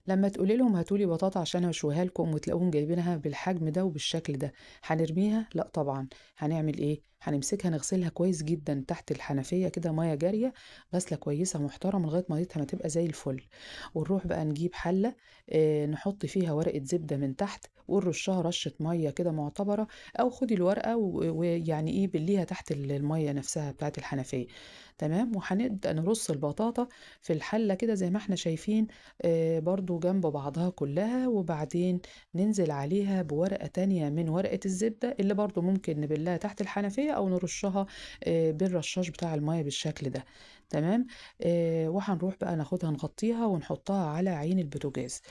لما تقولي لهم هاتولي بطاطا عشان اشويها لكم وتلاقوهم جايبينها بالحجم ده وبالشكل ده، هنرميها؟ لا طبعا. هنعمل ايه؟ هنمسكها نغسلها كويس جدا تحت الحنفية كده، مية جارية، غسله كويسة محترمه لغاية ميتها ما تبقى زي الفل. ونروح بقى نجيب حله، نحط فيها ورقة زبدة من تحت ونرشها رشه مية كده معتبره، او خدي الورقة ويعني ايه بليها تحت المية نفسها بتاعت الحنفية، تمام. وهنبدا نرص البطاطا في الحلة كده زي ما احنا شايفين، برضو جنب بعضها كلها. وبعدين ننزل عليها بورقه تانية من ورقة الزبدة اللي برضو ممكن نبلها تحت الحنفية او نرشها بالرشاش بتاع المية بالشكل ده، تمام. وهنروح بقى ناخدها نغطيها ونحطها على عين البوتاجاز،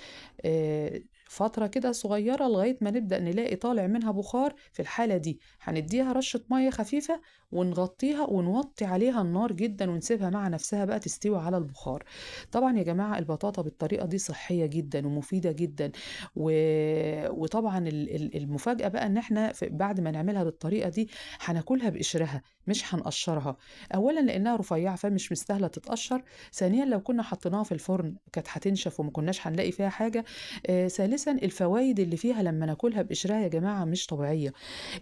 فترة كده صغيرة لغاية ما نبدأ نلاقي طالع منها بخار. في الحالة دي هنديها رشة مية خفيفة ونغطيها ونوطي عليها النار جدا ونسيبها مع نفسها بقى تستوي على البخار. طبعا يا جماعة البطاطا بالطريقة دي صحية جدا ومفيدة جدا، وطبعا المفاجأة بقى ان احنا بعد ما نعملها بالطريقة دي هناكلها بقشرها مش هنقشرها. اولا لانها رفيعة فمش مستاهلة تتقشر، ثانيا لو كنا حطيناها في الفرن كانت هتنشف وما كناش هنلاقي فيها حاجة، ثالثا الفوائد اللي فيها لما ناكلها بقشرها يا جماعة مش طبيعية.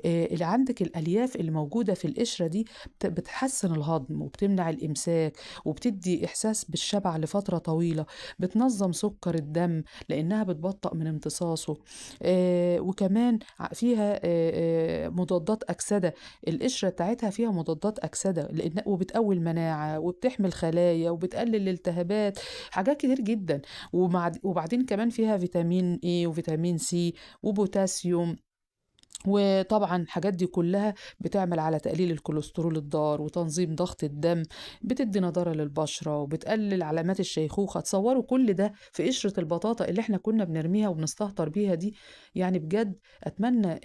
اللي عندك الألياف اللي موجودة في القشرة دي بتحسن الهضم وبتمنع الإمساك وبتدي إحساس بالشبع لفترة طويلة، بتنظم سكر الدم لأنها بتبطئ من امتصاصه، وكمان فيها مضادات أكسدة. القشرة بتاعتها فيها مضادات أكسدة وبتقوي المناعة وبتحمي الخلايا وبتقلل الالتهابات، حاجات كتير جدا. وبعدين كمان فيها فيتامين A وفيتامين C وبوتاسيوم، وطبعا الحاجات دي كلها بتعمل على تقليل الكوليسترول الضار وتنظيم ضغط الدم، بتدي نضارة للبشرة وبتقلل علامات الشيخوخة. تصوروا كل ده في قشرة البطاطا اللي احنا كنا بنرميها وبنستهتر بيها دي. يعني بجد اتمنى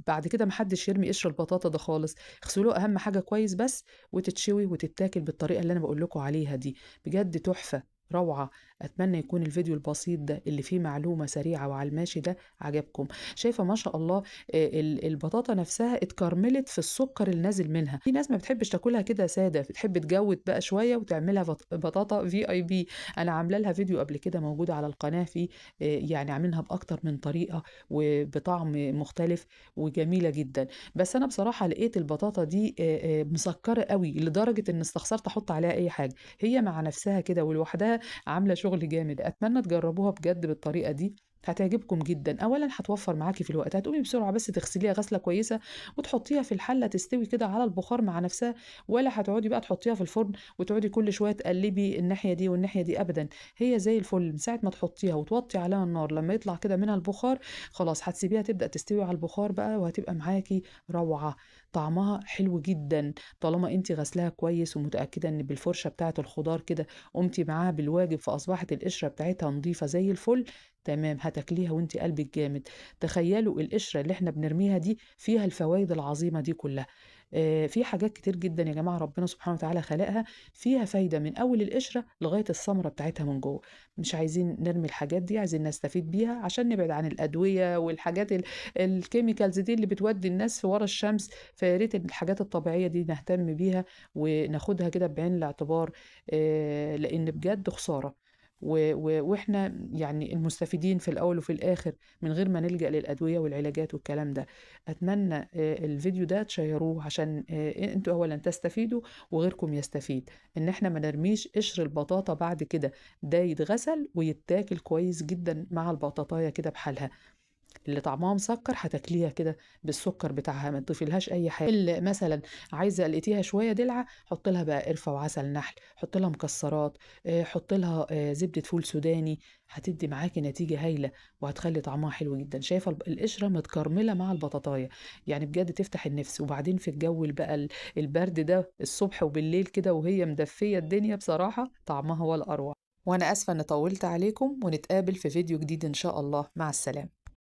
بعد كده محدش يرمي قشر البطاطا ده خالص. اغسلوه اهم حاجة كويس بس، وتتشوي وتتاكل بالطريقة اللي انا بقول لكم عليها دي، بجد تحفة روعة. أتمنى يكون الفيديو البسيط ده اللي فيه معلومة سريعة وعلى الماشي ده عجبكم. شايفة ما شاء الله، البطاطا نفسها اتكرملت في السكر اللي نازل منها. في ناس ما بتحبش تاكلها كده سادة، بتحب تجود بقى شوية وتعملها بطاطا VIP. أنا عاملة لها فيديو قبل كده موجود على القناة، فيه، يعني عاملينها بأكتر من طريقة وبطعم مختلف وجميلة جدا. بس أنا بصراحة لقيت البطاطا دي، مسكرة قوي لدرجة إن استخسرت أحط عليها أي حاجة، هي مع نفسها كده ولوحدها عاملة شغل جامد. أتمنى تجربوها بجد بالطريقة دي، هتعجبكم جدا. أولا هتوفر معاكي في الوقت، هتقومي بسرعة بس تغسليها غسلة كويسة وتحطيها في الحلة تستوي كده على البخار مع نفسها، ولا هتقعدي بقى تحطيها في الفرن وتقعدي كل شوية تقلبي الناحية دي والناحية دي أبدا. هي زي الفل من ساعة ما تحطيها وتوطي عليها النار لما يطلع كده منها البخار خلاص هتسيبيها تبدأ تستوي على البخار بقى، وهتبقى معاكي روعة، طعمها حلو جدا طالما انتي غسلاها كويس ومتأكدة ان بالفرشة بتاعة الخضار كده قمتي معاها بالواجب، فأصبحت القشرة بتاعتها نظيفة زي الفل. تمام، هتاكليها وانتي قلبك جامد. تخيلوا القشرة اللي احنا بنرميها دي فيها الفوائد العظيمة دي كلها. في حاجات كتير جدا يا جماعة ربنا سبحانه وتعالى خلقها فيها فايدة من أول القشرة لغاية الثمرة بتاعتها من جوه. مش عايزين نرمي الحاجات دي، عايزين نستفيد بيها عشان نبعد عن الأدوية والحاجات الكيميكالز دي اللي بتودي الناس في ورا الشمس. فيا ريت الحاجات الطبيعية دي نهتم بيها وناخدها كده بعين الاعتبار، لأن بجد خسارة. واحنا المستفيدين في الأول وفي الآخر من غير ما نلجأ للأدوية والعلاجات والكلام ده. أتمنى الفيديو ده تشيروه عشان انتوا أولا تستفيدوا وغيركم يستفيد، إن احنا ما نرميش قشر البطاطا بعد كده، ده يتغسل ويتاكل كويس جدا مع البطاطاية كده بحالها. اللي طعمها مسكر هتاكليها كده بالسكر بتاعها، ما تضيفيلهاش اي حاجة. اللي مثلا عايزه لقيتيها شوية دلعه، حط لها بقى قرفه وعسل نحل، حط لها مكسرات، حط لها زبدة فول سوداني، هتدي معاكي نتيجة هايلة وهتخلي طعمها حلو جدا. شايفه القشرة متكرمله مع البطاطايه، بجد تفتح النفس. وبعدين في الجو بقى البرد ده الصبح وبالليل كده وهي مدفيه الدنيا، بصراحة طعمها ولا اروع. وانا اسفه ان طولت عليكم، ونتقابل في فيديو جديد ان شاء الله. مع السلامة.